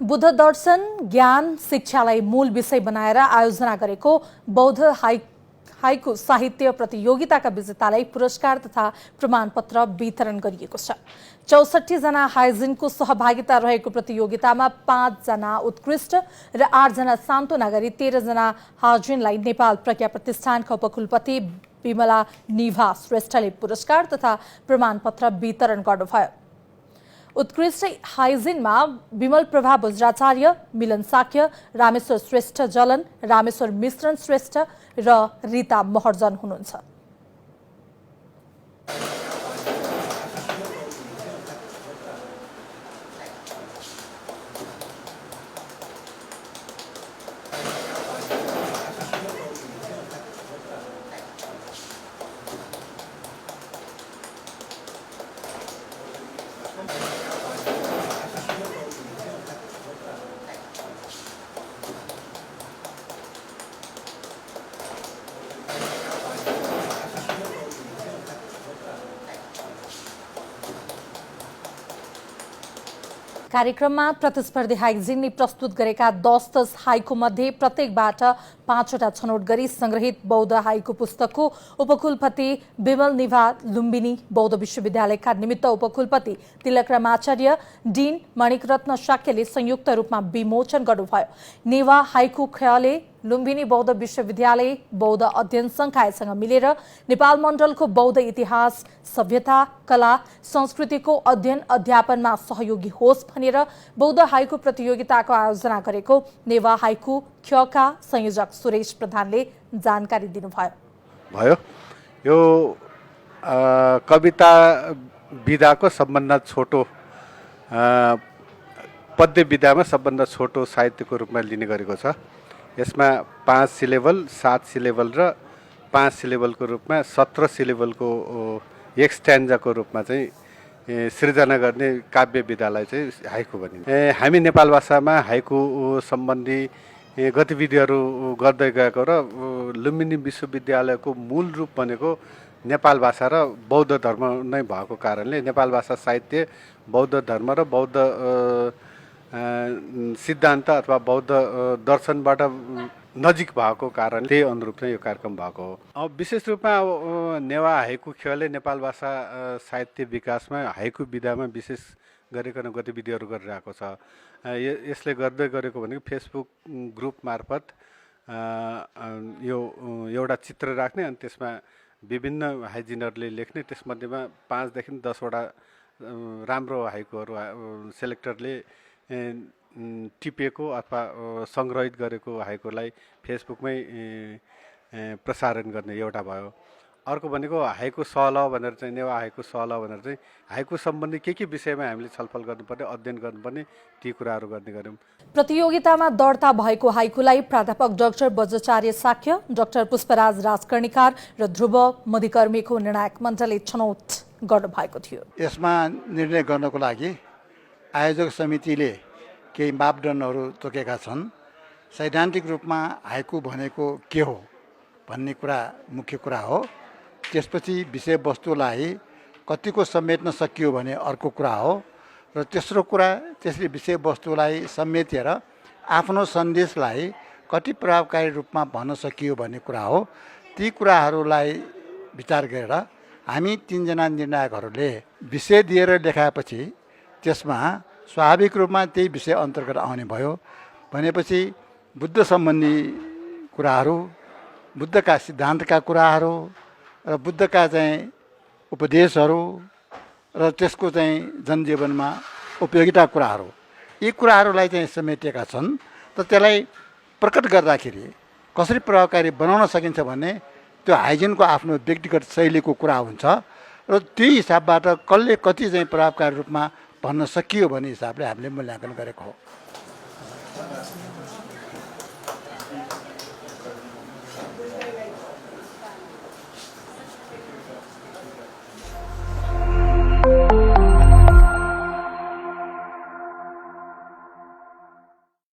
बुद्ध दर्शन ज्ञान शिक्षालाई मूल विषय बनाएर आयोजना गरेको बौद्ध हाइकु साहित्य प्रतियोगिताका विजेतालाई पुरस्कार तथा प्रमाणपत्र वितरण गरिएको छ। 64 जना हाइजिनको सहभागिता रहेको प्रतियोगितामा 5 जना उत्कृष्ट र 8 जना सान्तवना गरी 13 जना हाजिनलाई नेपाल प्रज्ञा प्रतिष्ठानका उपकुलपति विमला निभा श्रेष्ठले पुरस्कार तथा प्रमाणपत्र वितरण गर्नुभयो। उत्कृष्ट हाइजिनमा विमल प्रभा वज्राचार्य, मिलन साक्य, रामेश्वर श्रेष्ठ जलन, रामेश्वर मिश्रण श्रेष्ठ र रीता महर्जन हुनुहुन्छ। कार्यक्रममा प्रतिस्पर्धी हाइजिनले प्रस्तुत गरेका 10 हाइकु मध्ये प्रत्येकबाट 5वटा छनौट गरी संग्रहित बौद्ध हाइकु पुस्तकको उपकुलपति विमल निभा लुम्बिनी, बौद्ध विश्वविद्यालयका निमित्त उपकुलपति तिलकराम आचार्य, डीन मणिकरत्न शाक्यले संयुक्त रूपमा विमोचन गर्नुभयो। नेवा हाइकु खयाले लुम्बिनी बौद्ध विश्वविद्यालय बौद्ध अध्ययन संकायसँग मिलेर नेपाल मण्डलको बौद्ध इतिहास, सभ्यता, कला, संस्कृतिको अध्ययन अध्यापनमा सहयोगी होस् भनेर बौद्ध हाइकु प्रतियोगिताको आयोजना गरेको नेवा हाइकु ख्यका संयोजक सुरेश प्रधानले जानकारी दिनुभयो। यो कविता विधाको सबभन्दा छोटो पद्य विधामा सबभन्दा छोटो साहित्यको रूपमा लिने गरेको छ। यसमा 5 सिलेबल, 7 सिलेबल र 5 सिलेबलको रूपमा 17 सिलेबलको एक स्ट्यान्जाको रूपमा चाहिँ सृजना गर्ने काव्य विधालाई चाहिँ हाइकु भनिन्छ। हामी नेपाल भाषामा हाइकु सम्बन्धी गतिविधिहरू गर्दै गएको र लुम्बिनी विश्वविद्यालयको मूल रूप भनेको नेपाल भाषा र बौद्ध धर्म नै भएको कारणले नेपाल भाषा साहित्य, बौद्ध धर्म र बौद्ध सिद्धान्त अथवा बौद्ध दर्शनबाट नजिक भएको कारण त्यही अनुरूप चाहिँ यो कार्यक्रम भएको हो। अब विशेष रूपमा नेवा हाइकु खेलले नेपाल भाषा साहित्य विकासमा हाइकु विधामा विशेष गरिकन गतिविधिहरू गरिरहेको छ। यसले गर्दै गरेको भनेको फेसबुक ग्रुप मार्फत यो एउटा चित्र राख्ने अनि त्यसमा विभिन्न हाइजिनहरूले लेख्ने, त्यसमध्येमा 5 देखि 10 वटा राम्रो हाइकुहरू सेलेक्टरले टिपेको अथवा सङ्ग्रहित गरेको हाइकुलाई फेसबुकमै प्रसारण गर्ने एउटा भयो। अर्को भनेको हाइकु सहल भनेर चाहिँ नेवा हाइकु सहल भनेर चाहिँ हाइकु सम्बन्धी के विषयमा हामीले छलफल गर्नुपर्ने, अध्ययन गर्नुपर्ने ती कुराहरू गर्ने गर्यौँ। प्रतियोगितामा दर्ता भएको हाइकुलाई प्राध्यापक डाक्टर वज्राचार्य साक्य, डाक्टर पुष्पराज राजकर्णिकार र ध्रुव मधिकर्मीको निर्णायक मण्डलले छनौट गर्नुभएको थियो। यसमा निर्णय गर्नको लागि आयोजक समितिले केही मापदण्डहरू तोकेका छन्। सैद्धान्तिक रूपमा हाइकु भनेको के हो भन्ने कुरा मुख्य कुरा हो। त्यसपछि विषयवस्तुलाई कतिको समेट्न सकियो भने अर्को कुरा हो र तेस्रो कुरा त्यसले विषयवस्तुलाई समेटेर आफ्नो सन्देशलाई कति प्रभावकारी रूपमा भन्न सकियो भन्ने कुरा हो। ती कुराहरूलाई विचार गरेर हामी 3 जना निर्णायकहरूले विषय दिएर लेखाएपछि त्यसमा स्वाभाविक रूपमा त्यही विषय अन्तर्गत आउने भयो। भनेपछि बुद्ध सम्बन्धी कुराहरू, बुद्धका सिद्धान्तका कुराहरू र बुद्धका चाहिँ उपदेशहरू र त्यसको चाहिँ जनजीवनमा उपयोगिता कुराहरू, यी कुराहरूलाई चाहिँ समेटेका छन्। त त्यसलाई प्रकट गर्दाखेरि कसरी प्रभावकारी बनाउन सकिन्छ भन्ने त्यो हाइजिनको आफ्नो व्यक्तिगत शैलीको कुरा हुन्छ र त्यही हिसाबबाट कसले कति चाहिँ प्रभावकारी रूपमा भन्न सकियो भन्ने हिसाबले हामीले मूल्याङ्कन गरेको हो।